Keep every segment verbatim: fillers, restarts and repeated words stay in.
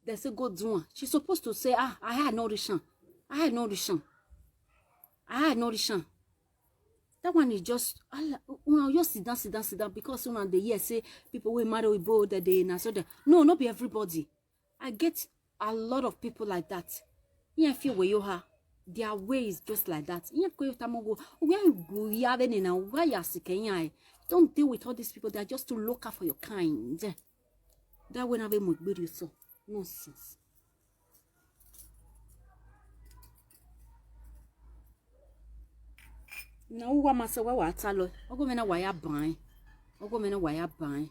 They say go do one. She supposed to say, ah, I had no reason. I had no reason. I had no reason. That one is just, I, una just sit down, sit down, sit down, because una dey hear say people wey marry Oyibo that dey na so that. No, not be everybody. I get a lot of people like that. Yeah, if you were you her, their way is just like that. Yeah, go tamogo. Where you go, you have any now? Why you are sick? Don't deal with all these people. They are just too local for your kind. That when have a mugbiru so nonsense. Na uwa masa wa wa talo. Ogo mena wa ya ban. Ogo mena wa ya ban.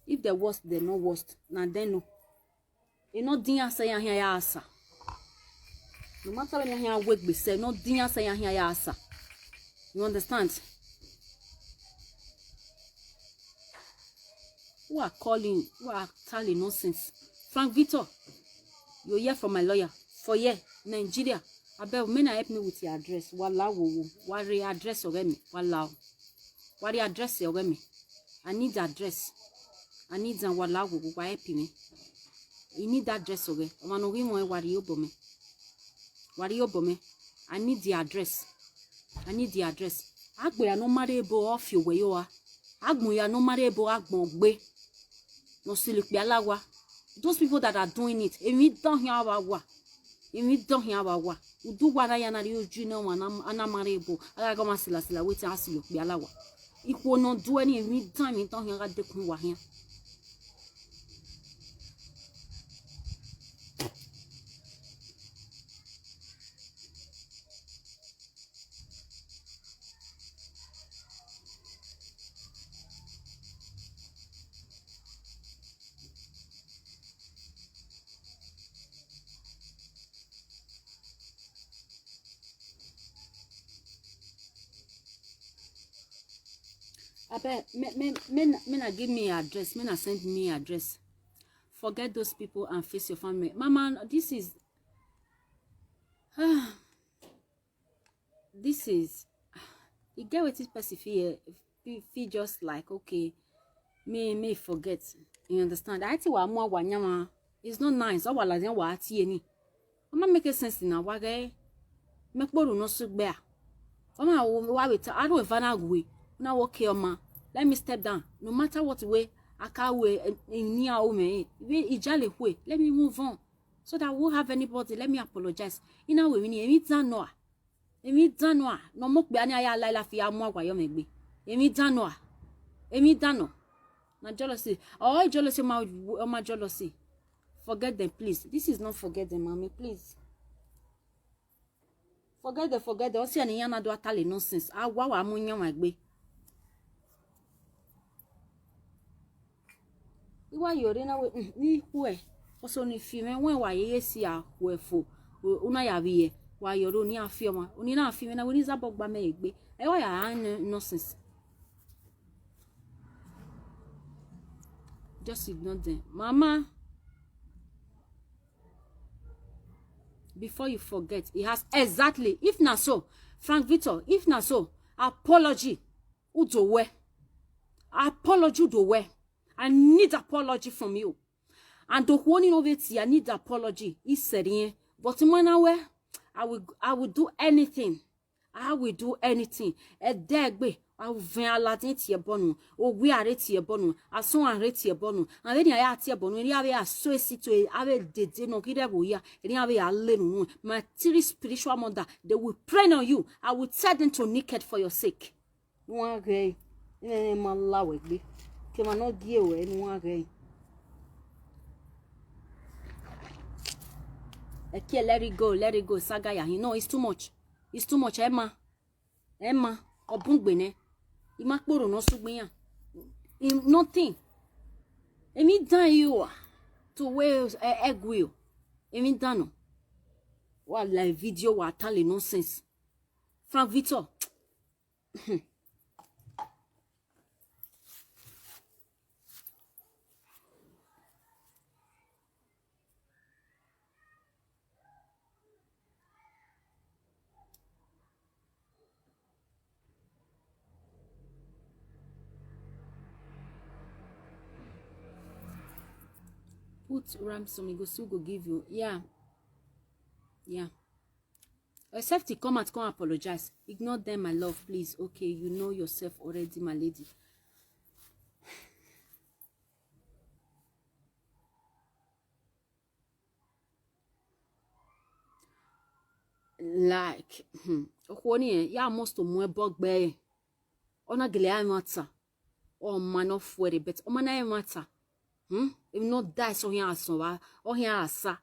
If the worst, they no worst. Na then no. E no din ya say ya here ya asa. No matter when ya here wake be say no din ya say ya here ya asa. You understand? Who are calling? Who are telling nonsense? Frank Victor, you hear from my lawyer for here, Nigeria. Abeg, may na help me with your address. Wala wo wo. Wari address ọ̀rẹ́ mi. Wala o. Wari address ọ̀rẹ́ mi. I need address. I need an wala wo wo. Wa help me. You need address ọ̀rẹ́. Ọmọ no rí wọn wari yo bọ̀ mi. Wari yo bọ̀ mi. I need the address. I need the address. Agbo ya no marry bo off your way yo. Agbo ya no marry bo agbo gbe. No silik be alawa. Those people that are doing it, èmi dán hin awa wa. Èmi dán hin awa wa. Udu wa na ya na ri ojú na wa na ana marry bo. Aga go ma sila sila wetin asilo be alawa. Ikwo no do any èmi dán èmi dán hin aga dekun wa hin. Abeg, me, me, me, na- me na give me address, me na send me address. Forget those people and face your family. Mama, this is, this is, e get wetin person fit, fit, fit just like, okay, me, me forget. You understand? I think wa mwa wa nyama. It's not nice. Wa la wa ti eni. Ama make sense na wa ge. Me kporu no sugbea. Ama wa we ta aro evana gwe. Na wo ke oma. Let me step down. No matter what way, aka we ni a o me. We ijale we. Let me move on so that I won't have anybody. Let me apologize. Ina we ni emi tan no a. Emi tan no a. No mo pe ani aya la la fi amu agwa yo me gbe. Emi tan no a. Emi tan no. Na jealousy. Oh, jealousy, my, my jealousy. Forget them, please. This is not forget them, mommy, please. Forget them, forget them. Osi ani yana do atale nonsense. Awa wa mu nyan wa gbe. Iwa yore na we, mm, ni hue. Oso ni fi me wen wa ye si a hue fo. O- Una ya bi ye. Wa yore oni afi oma. Oni na afi me na we ni zabo gba me egbe. E wa ya an nonsense. Just ignore them. Mama, before you forget, he has exactly. If na so, Frank Victor, if na so, apology. Udowe. Apology Udowe. I need apology from you. And the one innovative, I need apology. He said, yeah. But when I wear, I will, I will do anything. I will do anything. Edegbe, I will ven Aladdin to your bonu. O we are to your bonu. As soon as to your bonu. And then I at your bonu. And I will so si to I will de de no kide boya. And I will alenu. My three spiritual mother, they will pray on you. I will tear them to naked for your sake. Nwa gay. Ine ma lawe gbe. Ke ma no gie we nwa gay. Eke, let it go, let it go. Saga ya. No, it's too much. It's too much. Emma. Emma. Obungbe ne. Ima kporo no sugbe ya. Im nothing. Emi dan you are. To we egwu. Emi dan no. Wa live video wa tale nonsense. Frank Victor. Put ransom, he go still go give you. Yeah. Yeah. Except he come out, come apologize. Ignore them, my love, please. Okay, you know yourself already, my lady. Like, hmm. Okwoni, eh, ya must to mwe bog be. Ona gele ai mata. Oh man, no fuere, but oh man, ai mata. Hmm? If not die, so here aso wa, oh here asa,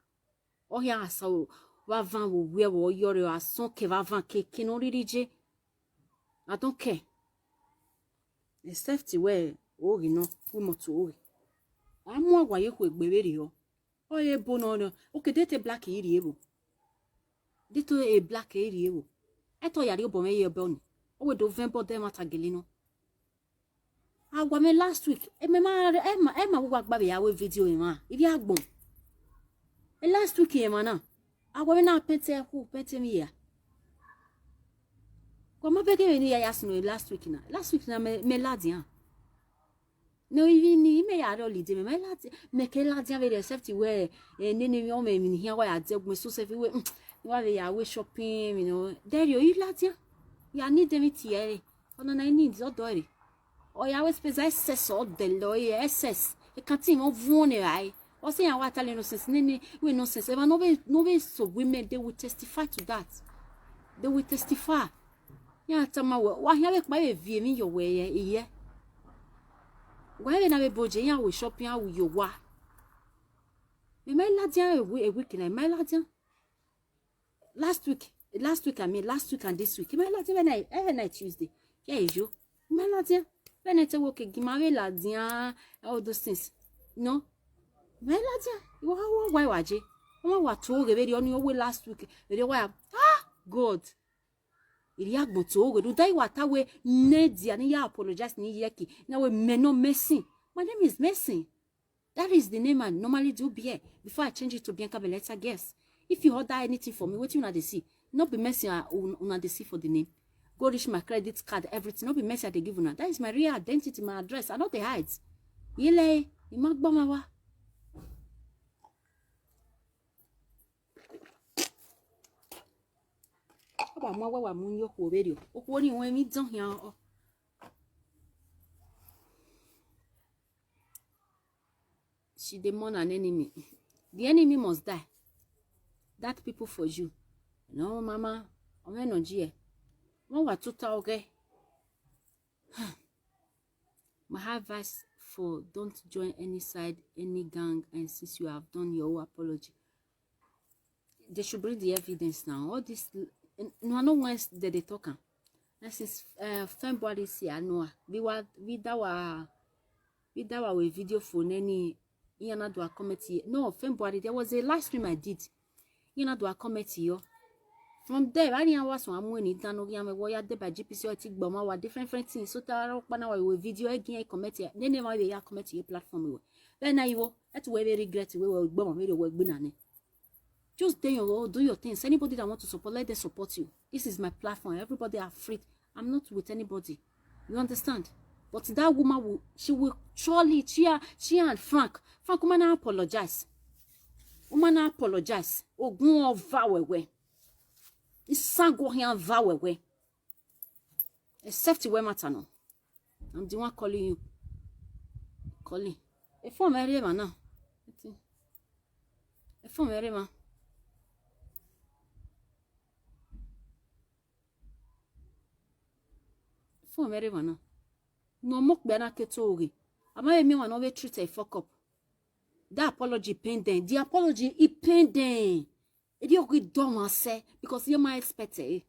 oh here asa o, wa van wo we wo yore aso ke wa van ke ke no riri je. I don't care. Except where, oh, you know, we mo to, oh. Amu agwa ye ku egbe we ri o. Oh, ye bo no no. Okay, they te black iri ebo. They to a black iri ebo. I thought yari obo me ye bo ni. Oh, we do vembo dem atagele no. Agwa me last week. E me ma, e ma, e ma wa gba be ya we video e ma. Ibi agbon. E last week e ma na. Agwa me na pete ku, pete mi ya. Kwa ma bege me ni ya yas no last week na. Last week na me, me ladian. No, even ni me ya ro lide me, me ladian, me ke ladian very safety where, eh, ni ni mi o me mi ni here wa ya de gun so safe we. Mm, wa we ya we shopping, you know. There you, you ladian. Ya need them it here. Ono na need odo re. Oya we space S S o de lo ye S S. E kan ti mo vun ne ai. O se ya wa tale nonsense ni ni we nonsense. Eba no be, no be so women, they will testify to that. They will testify. Ya tama we wa ya we pa we vie mi yo we ye iye. Wa we na we boje ya we shopping ya we yo wa. Me my ladian a week na my ladian. Last week, last week, I mean, last week and this week. My ladian, when I, every night Tuesday. Yeah, you. My ladian, when I tell okay, give my ladian, all those things. No. My ladian, you wa wa wa waje. Wa wa to ge very on your way last week. Very wa. Ah, God. Iri agbon to ge. Do dai wa ta we ne dia ni ya apologize ni yeki. Na we me no Mercy. My name is Mercy. That is the name I normally do bear before I change it to Bianca Beletta Girls. If you order anything for me, what you una dey see? No be Mercy I, un- una dey see for the name. Go reach my credit card, everything. No be Mercy I dey give una. That is my real identity, my address. I no dey hide. Yele, ima gboma wa. Aba mo wa wa mu yo ko radio. O ko ni won mi don yan o. She dey mourn an enemy. The enemy must die. That people for you. No, mama. Ome no jie. Won wa tuta oge. My advice for don't join any side, any gang, and since you have done your own apology, they should bring the evidence now. All this, no, I know when they, they talk am. And since uh, February, see, I know. We were, we that were, we that were a video for any. Yana do a comment here. No, February, there was a live stream I did. Yana do a comment here. From there, I didn't was one money, Tano Yame, Waya, Deba, G P C, or Tigboma, were different, different things. So, Taro, Pana, we video again, comment here. Then, never, we are comment here, platform. Then, I will, that's where we regret, we will, we will, we will, Just do your role, do your things. Anybody that want to support, let them support you. This is my platform. Everybody are free. I'm not with anybody. You understand? But that woman will, she will surely, she, and- she and Frank, Frank, woman, I apologize. Woman, I apologize. Ogun ova wewe. Isango hian va wewe. Except where matter no. I'm the one calling you. Calling. A phone very man now. A phone very man. Phone very man now. No mok be na keto oge. Ama emi wan no we treat a fuck up. That apology pain them. The apology e pain them. E dey oge don wan say because you my expect eh.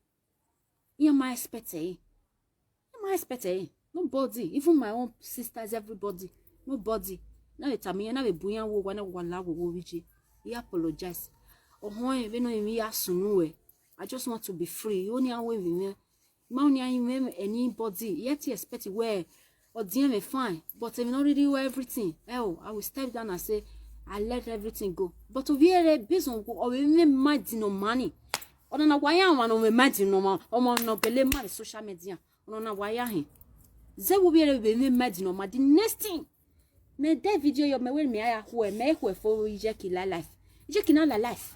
You my expect eh. You my expect eh. Nobody, even my own sisters, everybody, nobody. Now they tell me, now they buyan wo, wana wala wo wo wiji. He apologize. Oh, we no even ya sunu eh. I just want to be free. You only away me. Ma only I even anybody. Yet you expect where or D M me fine, but if you not really wear everything, oh, I will step down and say, I let everything go. But to be a business or we make mind no money. Ona na waya wan o me mind no ma, o mo no gele ma social media. Ona na waya hin. Ze wo bi ere be me mind no ma. The next thing, Ede video yo me when me aya hue, me hue for ije ki la life. Ije ki na la life.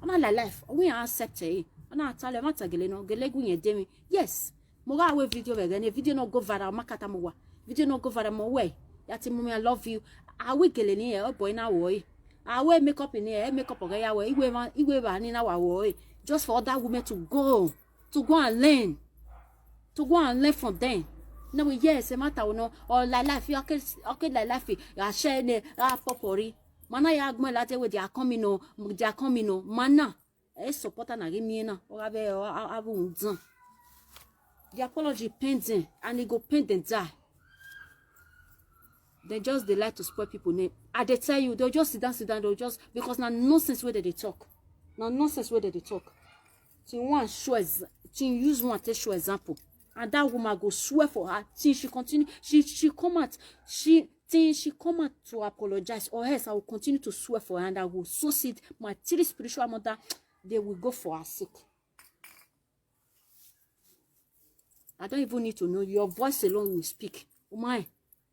Ona la life. We accept e. Ona atale ma tagele no, gele gu ye demi. Yes. Mo ga we video be gene, video no go viral, makata mo wa. Video no go viral mo we. Ya ti mo me I love you. A we gele ni e, o boy na wo e. A we makeup ni e, makeup o ga ya we. Iwe ma, iwe ba ni na wa wo e. Just for other women to go, to go and learn, to go and learn from them. No, we, yes, e matter o no. Or la life, okay, okay, la life, ya share ne, a popori. Mana ya gmo la te we they are coming o, they are coming o. Mana, e supporter na give me na. O ga be o a bu nzan. The apology pending, and it go pending die. They just, they like to spoil people name. I dey tell you, they'll just sit down, sit down, they'll just, because na nonsense wey they dey talk. Na nonsense wey they dey talk. She wan show ex-, she use one take show example. And that woman go swear for her till she continue. She, she come out. She, till she come out to apologize, or else I will continue to swear for her, and I will sow seed. My three spiritual mother, they will go for her sake. I don't even need to know. Your voice alone will speak. Oh my,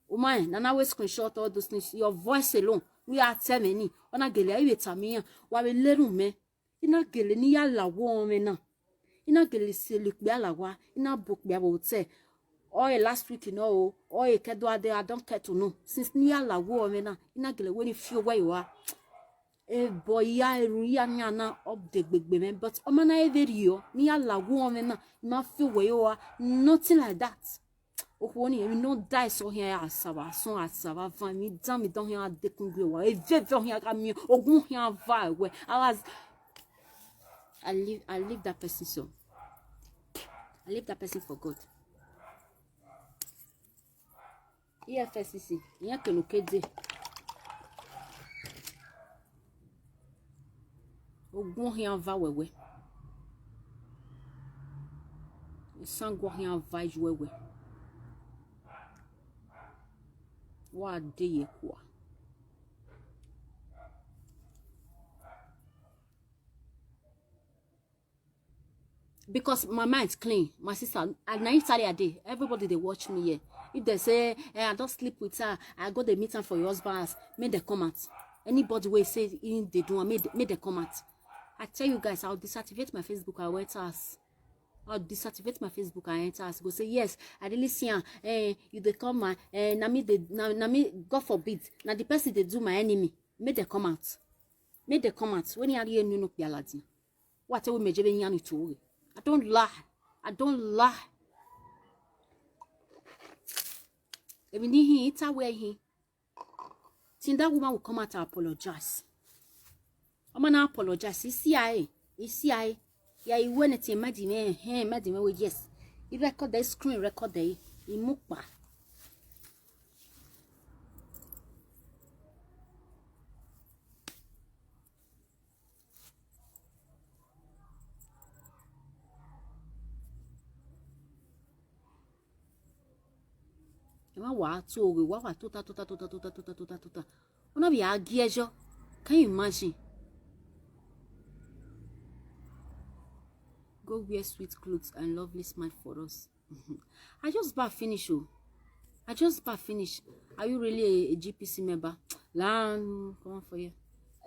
oh my, Nana we screenshot all those things. Your voice alone. We are ten many. Ona gele, I wait a me. Wa we leru me. Ina gele ni ya la wo me na. Ina gele se look be ala wa. Ina book be about say. Oh, last week, you know. Oh, kedo ade, I don't care to know. Since ni ya la wo me na. Ina gele when you feel where you are. E boy ya eru ya ni ana update gbegbe me, but o ma na e very yo ni ya la wo me na, ma feel where you are, nothing like that. O ko ni, emi no die so here asaba, so asaba van mi dan, mi dan here adekun gbe wa. E ve ve here ka mi ogun here va we. I was, I leave, I leave that person so. I leave that person for God. E F S C C, ìyẹn kenu kede. Ogun hian va wewe. Sango hian va wewe. Wa de ye kwa. Because my mind clean, my sister, and na Italy I dey. Everybody dey watch me here. If they say, eh, I don't sleep with her, I go dey meet am for your husband house, make dem come out. Anybody wey say him dey do am, make, make dem come out. I tell you guys, I'll deactivate my Facebook, I went house. I'll deactivate my Facebook, I enter house. Go say, yes, I really see am. Eh, you dey come my, eh, na me dey, na, na me, God forbid, na the person dey do my enemy. Make dem come out. Make dem come out. When you are here, you know, Pialadi. What we may be yan to. I don't lie. I don't lie. Emi ni hin, ita we hin. Till that woman will come out and apologize. I'm gonna apologize. You see, I, you see, I, yeah, you went to imagine me, hey, imagine me, yes. You record the screen, record the, you mukba. Ẹ má wàá tó o rè, wá wà tó ta, tó ta, tó ta, tó ta, tó ta, tó ta. Ó náà bí a gé ẹjọ́. Can you imagine? Go wear sweet clothes and lovely smile for us. I just baff finish o. I just baff finish. Are you really a, a G P C member? Lan, come on for you.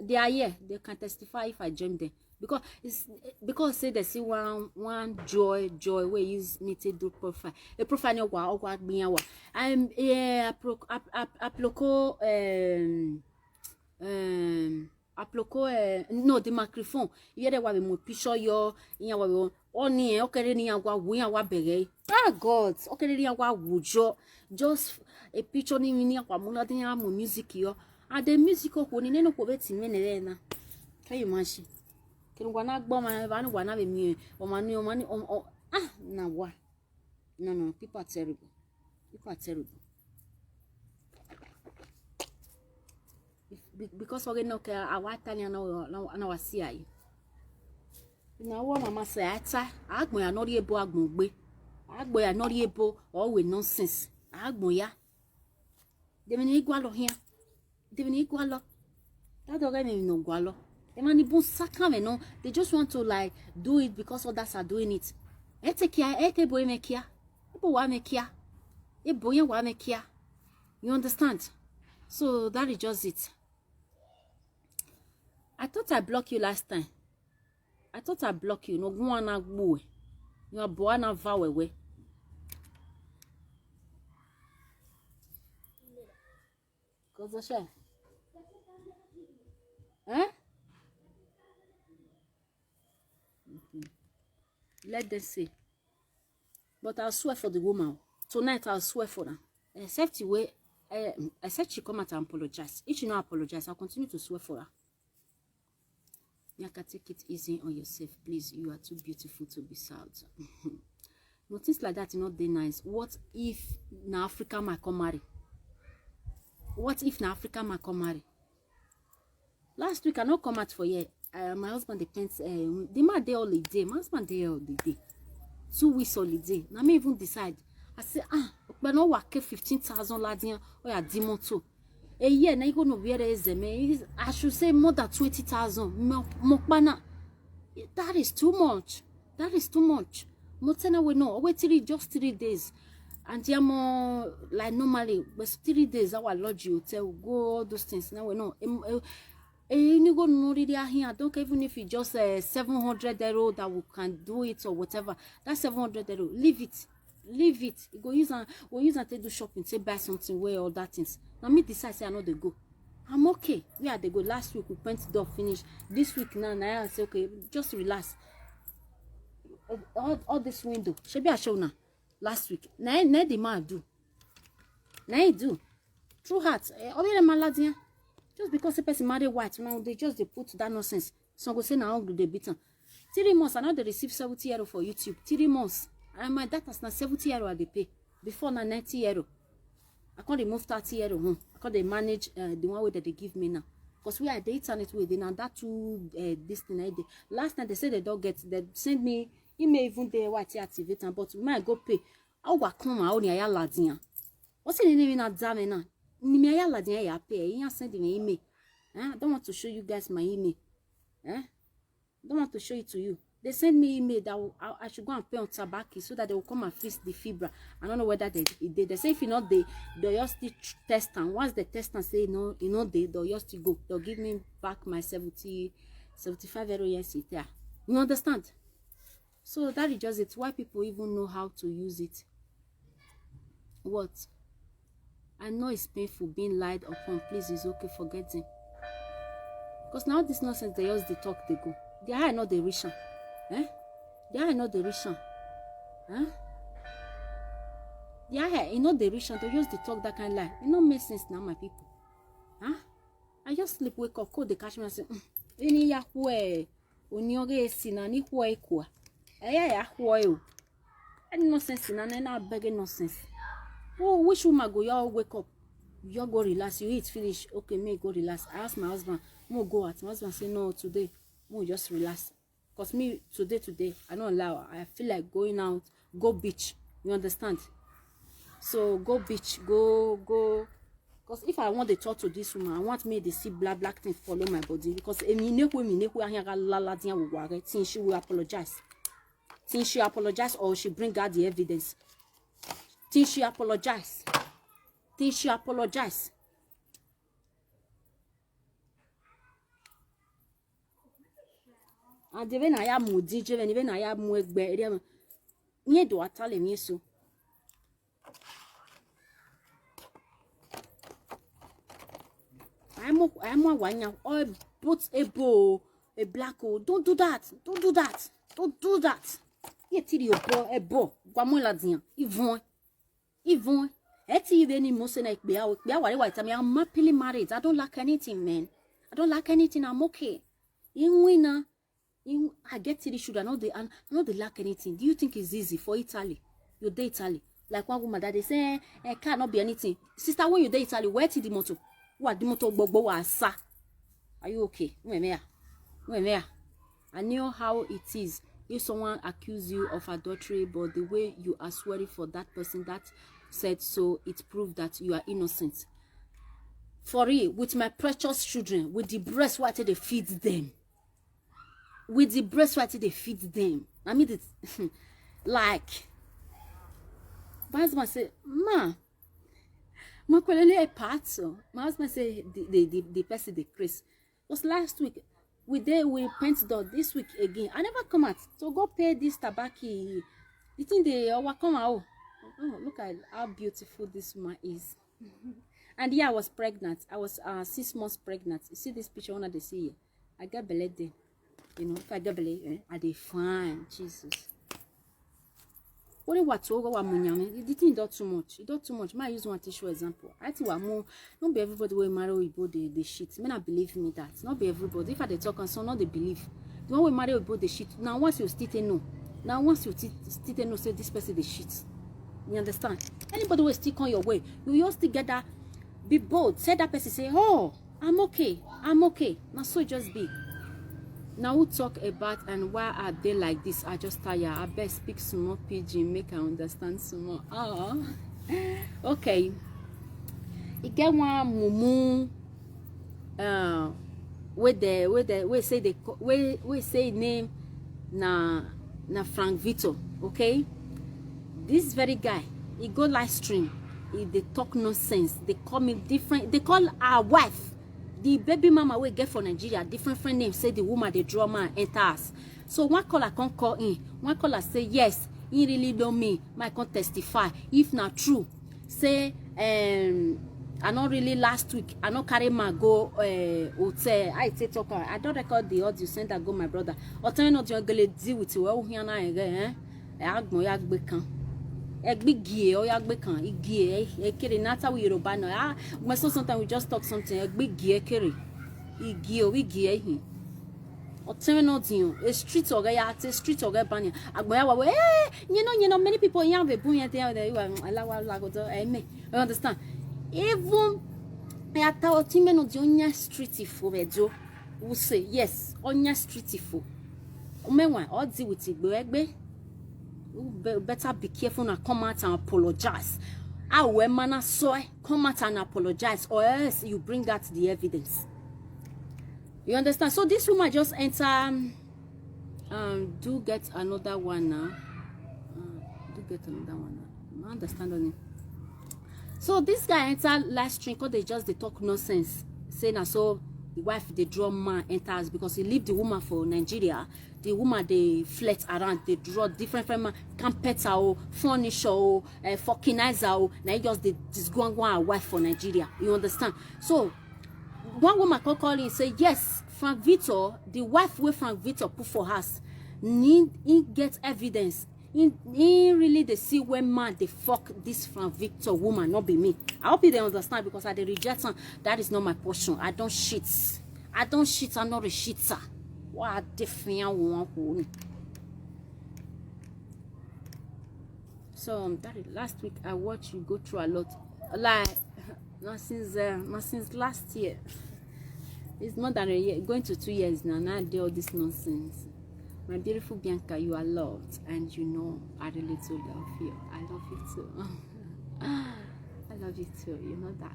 They are here. They can testify if I join them. Because it's because say they see one, one joy, joy where use me to do profile. A profile no wa, wa, wa. I'm, yeah, apro-, ap-, ap-, aploko, um, um, aploko, eh, no, the microphone. You hear the wa mo picture yo, in your wa, oni, eh, okay, ni ya wa, we ya wa bere. Ah, God, okay, ni ya wa wujo. Just a picture ni, ni ya wa muna, ni ya mo music yo. And the music ko ni, no ko beti me ne na. Can you imagine? Can you wanna go, man? Wanna, wanna be me? Or man, or man, or, or, ah, na wa. No, no, people are terrible. People are terrible. If, be-, because we no care, our Italian, no, no, no, see I. Na wa mama say ata, agbo ya no ri ebo agbo gbe. Agbo ya no ri ebo, all with nonsense. Agbo ya. They may need go here. They may need go. That don't get me no go. They may need bun sakame no. They just want to, like, do it because others are doing it. E take care, e te boy me kia. E bo wa me kia. E boy wa me kia. You understand? So that is just it. I thought I block you last time. I thought I block you. No go on go. You are born a vowel. Cause the share. Eh? Let them say. But I'll swear for the woman. Tonight I'll swear for her. Except you wait, uh, except she come out and apologize. If she not apologize, I'll continue to swear for her. Nyaka, take it easy on yourself, please. You are too beautiful to be sad. No, things like that, not dey nice. What if na African man come marry? What if na African man come marry? Last week I not come out for here. Uh, my husband dey paint. Uh, the man dey holiday. My husband dey holiday. Two weeks holiday. Now me even decide. I say, ah, but no work fifteen thousand ladian. Oh yeah, Dimoto. A year now you go no where is the man. I should say more than twenty thousand. Mokpana. That is too much. That is too much. Mo tena we no. Wait three, just three days. And yeah, more like normally, but three days our lodge hotel go all those things. Now we no. Em, eh, eh, you go no really here. I don't care even if it's just uh, seven hundred euro that we can do it or whatever. That seven hundred euro, leave it. Leave it. You go use and go use and take do shopping, take buy something, wear all that things. Now me decide say I know they go. I'm okay. We are they go. Last week we went door finish. This week now, now I say okay, just relax. All, all this window. Shebi I show now. Last week. Now, now the man do. Now he do. True heart. Eh, Obi Maladian. Just because a person marry white, now they just they put that nonsense. Some go say na hungry dey beat am. Three months, I no dey receive seventy euro for YouTube. Three months. And my data na seventy euro I dey pay. Before na ninety euro. I can't remove thirty euro. Hmm. I can't dey manage uh, the one way that they give me now. Because we are the internet way, they now that two uh, this thing I dey. Last night they say they don't get, they send me email even there why I activate am, but when I go pay, I go come my own yaya ladian. What's the name in that dame now? Ni me yaya ladian ya pay. He send me email. Eh? I don't want to show you guys my email. Eh? I don't want to show it to you. They send me email that I, I should go and pay on Tabaki so that they will come and fix the fibra. I don't know whether they they, they say if you not they they'll just still test and once they test and say no, you know they they'll just still go. They'll give me back my seventy, seventy-five euro yes it yeah. You understand? So that is just it. Why people even know how to use it? What? I know it's painful being lied upon. Please, it's okay, forget him. Because now this nonsense they just they talk they go. They are not the rich am. Eh? They are not the rich am. Huh? They are you know the rich am. They just they talk that kind of lie. It no make sense now, my people. Huh? I just sleep, wake up, cold they catch me and say, mm, any yakwe, onyoge sina ni kwa. Eh, yeah, yeah, kwa. Any nonsense in an I beg nonsense. Oh, which woman go you wake up? You go relax, you eat finish. Okay, me go relax. I ask my husband, mo go out. My husband say no today. Mo just relax. Cause me today today, I don't allow. I feel like going out, go beach. You understand? So go beach, go go. Cause if I want to talk to this woman, I want me to see black black thing follow my body. Because emi nekwe mi nekwe ahia ga lala dia ware. Think she will apologize. Think she apologize or she bring out the evidence. Think she apologize. Think she apologize. And the way na ya mu D J, the way na ya mu egbe, ere ma. Nye do atale nye so. I'm a wanya. Oh, put a bow, a black hole. Don't do that. Don't do that. Don't do that. Ye tiri your boy, a bow. Guamola dia. Even. Even. Eti even ni mo se na ikpe awo. Ikpe awo wa itami. I'm happily married. I don't lack anything, man. I don't lack anything. I'm okay. In winner, in, I get three children. I know they, I know they lack anything. Do you think it's easy for Italy? You dey Italy. Like one woman that they say, eh, eh, car not be anything. Sister, when you dey Italy, where to the motor? What the motor gbogbo wa sa? Are you okay? Where me? Where me? I know how it is. If someone accuse you of adultery, but the way you are swearing for that person that said so, it proved that you are innocent. For real, with my precious children, with the breast what they feed them, with the breast what they feed them. I mean, it's like, my husband say, ma, Makwelele Pato. My husband say the, the, the, the person dey craze. Was last week. We dey, we paint door this week again. I never come out to go pay this tabaki. The thing dey overcome her. Oh, oh, look at how beautiful this woman is. And yeah, I was pregnant. I was uh, six months pregnant. You see this picture, una dey see here. I get belle there. You know, if I get belle, eh, I dey fine. Jesus. Only what to go wa munyami. The thing don too much. It don too much. Ma use one tissue example. I think wa more. Not be everybody wey marry oyibo dey dey shit. May not believe me that. Not be everybody. If I dey talk and so, not dey believe. The one wey marry oyibo dey shit. Now once you still take no. Now once you still still take no, say this person dey shit. You understand? Anybody wey still come your way, you just still get that. Be bold. Say that person say, "Oh, I'm okay. I'm okay." Now so just be. Now who talk about and why are they like this? I just tire. I best speak small pidgin, make I understand small. Oh, okay. E get one mumu. Uh, wey dey wey dey wey say dey co- wey wey say name na na Frank Victor. Okay, this very guy, he go live stream, he dey talk nonsense, dey call me different, dey call our wife, the baby mama wey get for Nigeria, different different name, say the woman dey draw man enter house. So one caller come call in, one caller say yes, he really know me, my come testify if na true. Say um, I no really last week, I no carry man go uh, hotel. I take talk am. I don record the audio, send am go my brother. Otan no di ogele deal with you. Oh, here na again, eh? Eh, agbon ya gbe kan. Egbe gie o ya gbe kan. Igie e kere na ta we Yoruba na. Ah, my son sometimes we just talk something. Egbe gie kere. Igie o igie hin. Otan no di o. A street oga ya, a street oga bani. Agbon ya wa we. Eh, you know, you know, many people yan be bun yan te yan de wa alawa la go do. Eh, me. You understand? Even ya ta otan me no di onya street ifo be do. We say yes, onya street ifo. Omenwa, all deal with igbe egbe. You be- better be careful and come out and apologize. Awe mana so eh, come out and apologize, or else you bring out the evidence. You understand? So this woman just enter. Um, um, do get another one now. Um, do get another one now. I understand on it. So this guy enter live stream 'cause they just they talk nonsense. Say na so the wife dey draw man enters because he leave the woman for Nigeria. The woman dey flirt around, they draw different different man, carpenter o, furniture o, uh, vulcanizer o. Now he just dey disgwangwan her wife for Nigeria. You understand? So one woman come call him say yes, Frank Victor, the wife wey Frank Victor put for house, need he get evidence. He, he really dey see when man dey fuck this Frank Victor woman, not be me. I hope you dey understand because I dey reject am. That is not my portion. I don't shit. I don't shit. I not a shitter. What a different one. So um, that is last week I watched you go through a lot. Like not since uh, not since last year. It's more than a year, going to two years now. Now I do all this nonsense. My beautiful Bianca, you are loved, and you know I really do love you. I love you too. I love you too. You know that.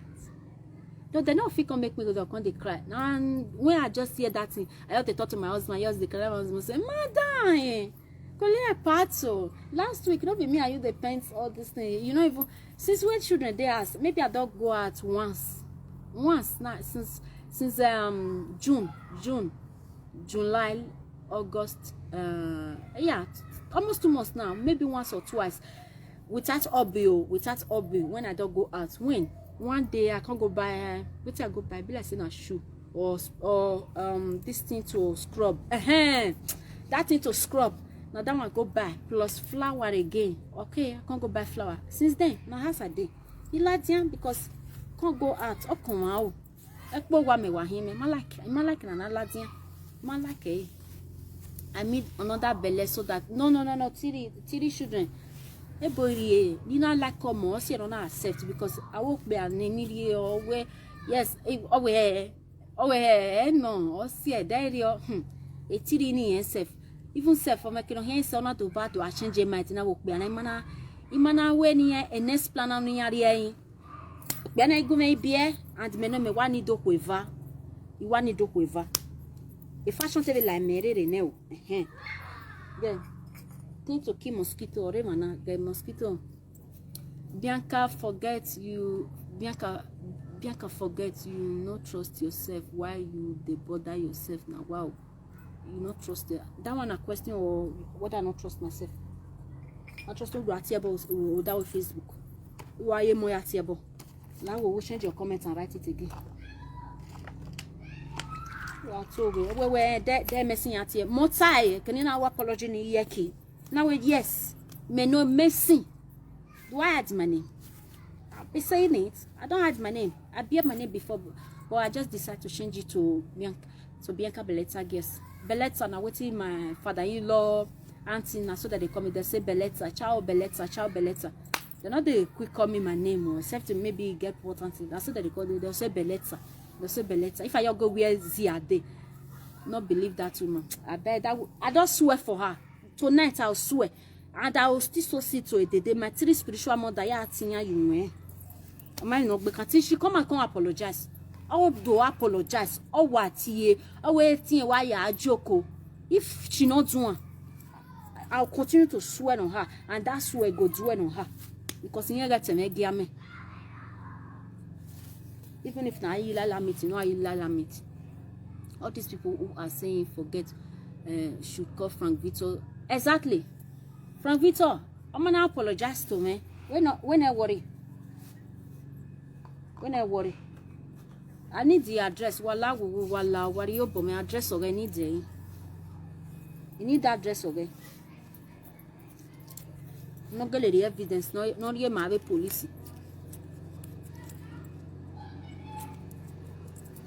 No, they no fit come make me go come dey cry. Now when I just hear that thing, I just dey talk to my husband. I just dey cry. My husband say, "Madam, eh, Kolia Pato, last week no be me and you dey paint all this thing. You know even since when children dey ask, maybe I don go out once, once now since since um June, June, July, August, uh, yeah, almost two months now, maybe once or twice." Without obi o, without obi, when I don go out, when one day I can't go buy, wetin I go buy, be like say na shoe or or um this thing to scrub. Ehen, that thing to scrub, na that one go buy plus flour again. Okay, I can't go buy flour. Since then, na house I dey. Iladian because can't go out. Okan wa o. Ekpo wa me wa him. Ma like, ma like na na ladian. Ma like eh. I mean another belle so that no no no no three three children. Ebori eh, ni na like come on, see no na accept because I won't be an any oh we yes, eh, oh we eh, oh we eh, no, oh see eh, there you hmm. A three ni eh self. Even self for making him say not to bad to change my mind na wo pe na imana imana we ni eh, a next plan on ni ari eh. Gbana igu me bie and me no me wani do kweva. I wani do kweva. A fashion tebe la mere re ne o. Ehen. Then thing to kill mosquito or mana the mosquito. Bianca forget you Bianca, Bianca, forget you no trust yourself. Why you dey bother yourself now? Wow, you no trust it. That one a question or whether I no trust myself. I trust you at your boss or that with Facebook. Why you more at your boss? Now we will change your comment and write it again. Wait, wait, they're messing at here. Motai, can you now apology ni yeki? Now, yes, me no messing. Do I add my name? I've been saying it. I don't add my name. I bear my name before, but I just decided to change it to Bianca. So Bianca Beletta, yes. Beletta, now waiting my father-in-law, auntie, now so that they call me. They say Beletta, ciao Beletta, ciao Beletta. They're not the quick call me my name, or except to maybe get important thing. That's what they call it. They'll say Beletta. They'll say Beletta. If I go where Z are they, not believe that woman. I bet that w- I don't swear for her. Tonight I'll swear. And I will still so see to a day. My three spiritual mother, yeah, Tinya, you know. Am I not because she come and come apologize? Oh, do apologize. Oh, what ye? Oh, wait, why you are joko? If she not do one, I'll continue to swear on her, and that's where God swear on her. Because in here, me. Even if na Ayilala meet, you know Ayilala meet. All these people who are saying forget uh, should call Frank Victor. Exactly. Frank Victor, I'm gonna apologize to me. When I, when I worry. When I worry. I need the address. Wala wuwu wala wari obo me address oge need there. You need the address oge. No get the evidence. No no ye ma be police.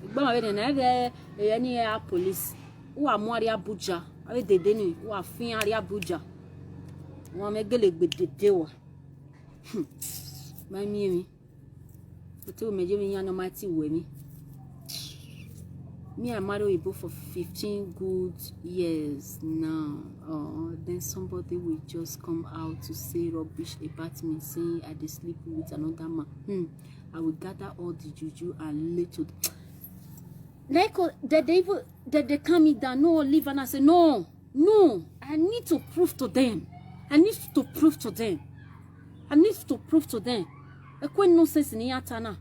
Igba ma be na be e ni a police. Wa mo ari Abuja. Abi dede ni wa fin ari Abuja. Wa me gele gbe dede wa. Hmm. Ma mi mi. But we me je mi yan no mighty we mi. Me, I marry Oyibo for fifteen good years now. Uh, then somebody will just come out to say rubbish about me, saying I dey sleep with another man. Hmm. I will gather all the juju and lay to. Like, uh, they, they even they, they calm me down. No, leave, and I say no, no. I need to prove to them. I need to prove to them. I need to prove to them. Ekwe nonsense ni yata na.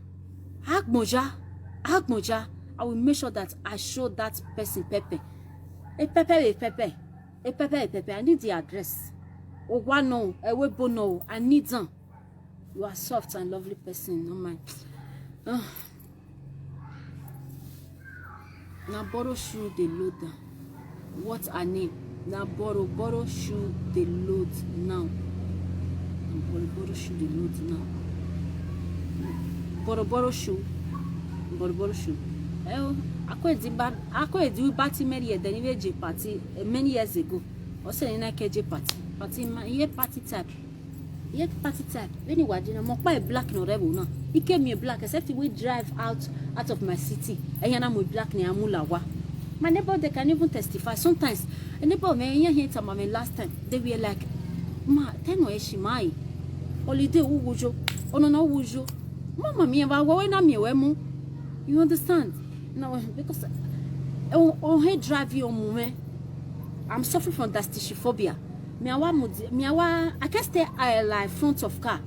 Agboja, Agboja. I will make sure that I show that person pepe. A pepe, a pepe, a pepe, a pepe. I need the address. Oh, one no, a webo no. I need them. You are soft and lovely person, no mind. Uh, na borrow shoe dey load am. What her name? Na borrow borrow shoe dey load now. Na borrow borrow shoe dey load now. Borrow borrow shoe. Borrow borrow shoe. Eh, oh, Akwedi ba Akwedi ba ti many years then we je party eh, many years ago. O se ni na ke je party. Party ma ye party type. Ye party type. When you were dinner, mo pa black no rebel no. He came me black except we drive out out of my city. And yana mo black ni amulawa. My neighbor they can even testify. Sometimes a neighbor me here here time my last time. They were like, ma, ten no eshi mai. Holiday uwujo. Ono no uwujo. Mama mi wa wa na mi we mu. You understand? No, because on he drive you on me. I'm suffering from dastishiphobia. Me awa mudi, me awa I can't stay uh, like front of car.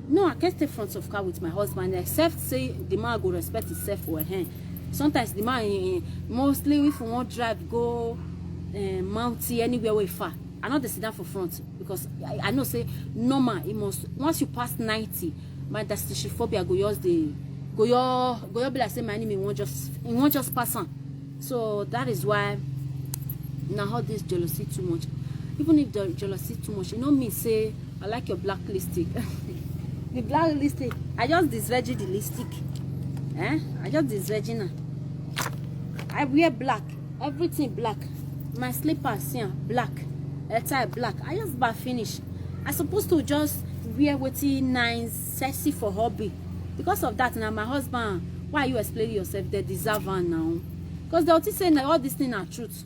No, I can't stay front of car with my husband except say the man go respect himself for him. Sometimes the man eh, mostly if we want drive go uh, mountain anywhere we far. I not dey sit down for front because I, I know say normal it must once you pass ninety, my dastishiphobia go yours dey go your go your be like say my enemy won't just he won't just pass on. So that is why now all this jealousy too much. Even if the jealousy too much, you know me say I like your black lipstick. The black lipstick, I just disregard the lipstick. Eh? I just disregard now. I wear black. Everything black. My slippers, yeah, black. A tie black. I just buy finish. I supposed to just wear wetin nice, sexy for hobby. Because of that, now my husband, why are you explaining yourself? They deserve one now. Because they'll say now all this thing are truth.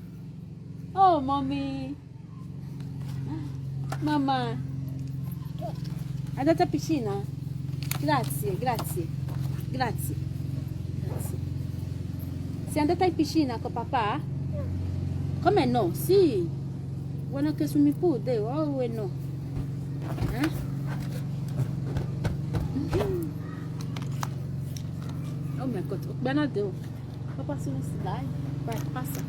Oh, mommy. Mama. Andata piscina. Grazie, grazie. Grazie. Grazie. Si andata in piscina con papà? Come no? Sì. Vuoi che su mi pude? Oh, no. Eh? My God, Okpena dey o. Papa, soon is die. Right, pass am.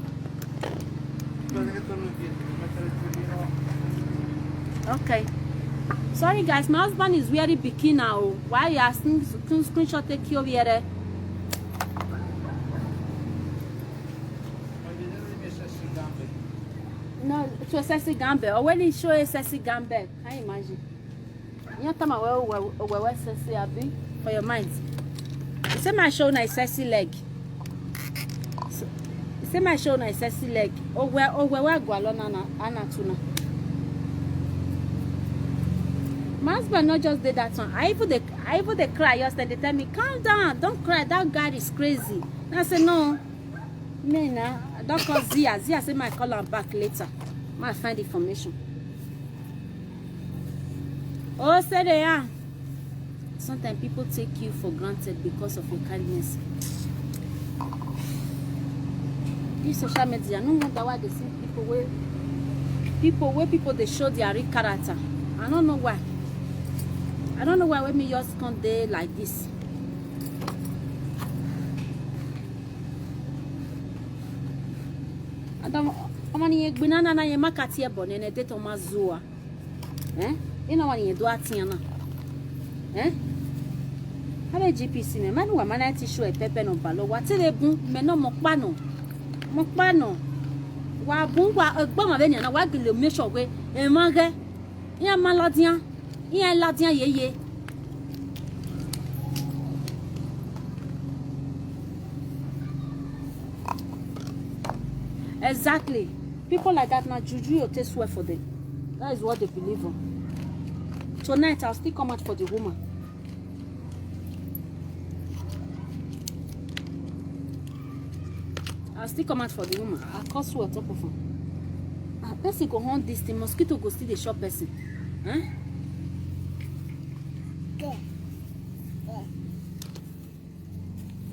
Okay. Sorry, guys, my husband is wearing bikini now. Why you asking? Screenshot take you wear. No, to a sexy gambe. Or when he show a sexy gambe, can you imagine? You tell me well, well, well, well, sexy, abi, for your mind. You say my show na sexy leg. So, you say my show na sexy leg. Oh well, oh well, well, go along, Anna, Anna tuna. My husband not just did that one. I even they, I even they cry yesterday. They tell me, "Calm down, don't cry. That guy is crazy." And I say, "No, me na." I don't call Zia. Zia say my call am back later. My find information. Oh, say they are. Sometimes people take you for granted because of your kindness. This social media, no wonder why they see people where people where people they show their real character. I don't know why. I don't know why when me just come there like this. I don't. Omani ye gbinana na ye makati ye bonene de to mazua. Eh? You know what you do at Tiana? Eh? How did G P C me? Man, who am I to show a pepe no balo? What till they boom? Me no mokpano. Mokpano. Wa boom, wa a bomb of any, and I want to make sure we, a manga. Yeah, Maladian. Yeah, Ladian, ye, ye. Exactly. People like that now, juju, you take swear for them. That is what they believe on. Tonight, I'll still come out for the woman. I'll still come out for the woman. I'll call swear on top of her. Ah, person go hunt this thing. Mosquito go still the shop person. Huh?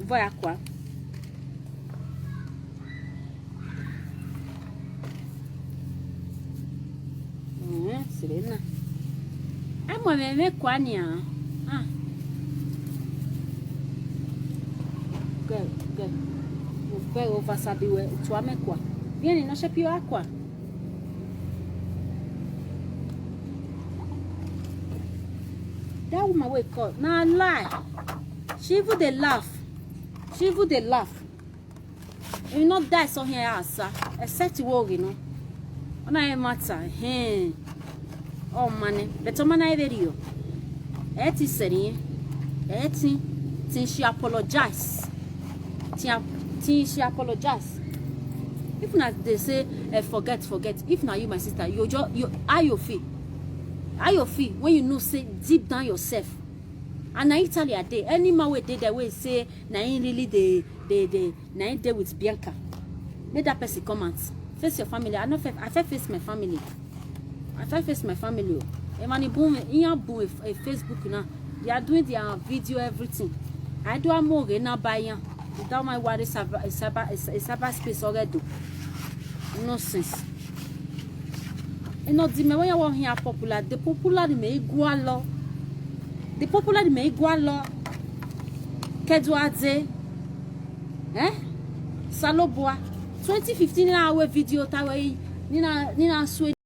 Boy, aqua. Mm, Serena. I'm a me kwanya. Ah. Go, go. Go over Sabi we to Amekwa. Bien, no shape you aqua. That woman we call. Now lie. She even they laugh. She even they laugh. You not die so here, sir. Except you will, you know. When I matter, hey. Oh, money. But on my video. Eti seri. Eti. Till she apologize. Till, till she apologize. If not, they say, eh, forget, forget. If not you, my sister, you just, you, how you feel? How you feel when you know say deep down yourself? And na Italy I dey. Any man wey dey there wey say na him really dey dey dey na him dey with Bianca. Make that person come out. Face your family. I no fit, I fit face my family. I fit face my family. Oh. Emani boom, Ian boom, a Facebook now. They are doing their video, everything. I do a more now by Ian. Without my worry, cyber, cyber, cyber space already. Nonsense. You know, the me when you want here popular, the popular me igualo. The popular me igualo. Keduadze. Eh? Salobua. twenty fifteen na our video tawe. Nina, nina sweet.